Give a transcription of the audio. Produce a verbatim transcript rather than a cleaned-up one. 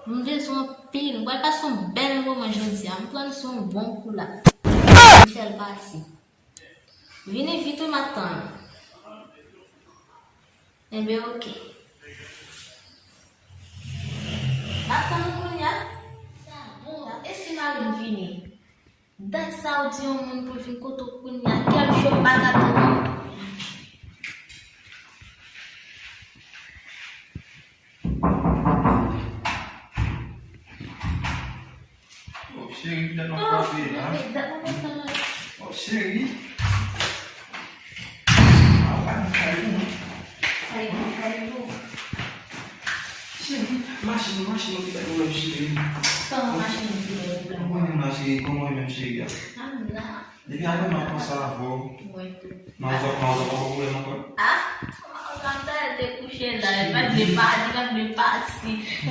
M bezwen anpil. M pral pase yon bèl moman jodi a. M pran sou yon bon kou la. M fè l pase. Vini vit wi, m ap tann. Enben, oke. M ap tann ou kounye a. Sa bon, e si mari m vini? Dat sa ou di yon moun pou l vin kote w kounye a, kèl jou m pa ka tann ou? Oh, cheri, dat mwen frape la. Oh, cheri. Ah, pa di sa yo, non. Cheri, machin, machin, ou te bay pwoblèm, cheri. Kòman machin ou te bay pwoblèm? Ou konnen m la, cheri, kòman ou menm, cheri a? Ah, m la. Depi apre m ap panse avè w. Mwen tou. Mawozo, Mawozo pa gen pwoblèm ankò? Ah, Mawozo ap tande te kouche la, li pa vle pati, li pa vle pati.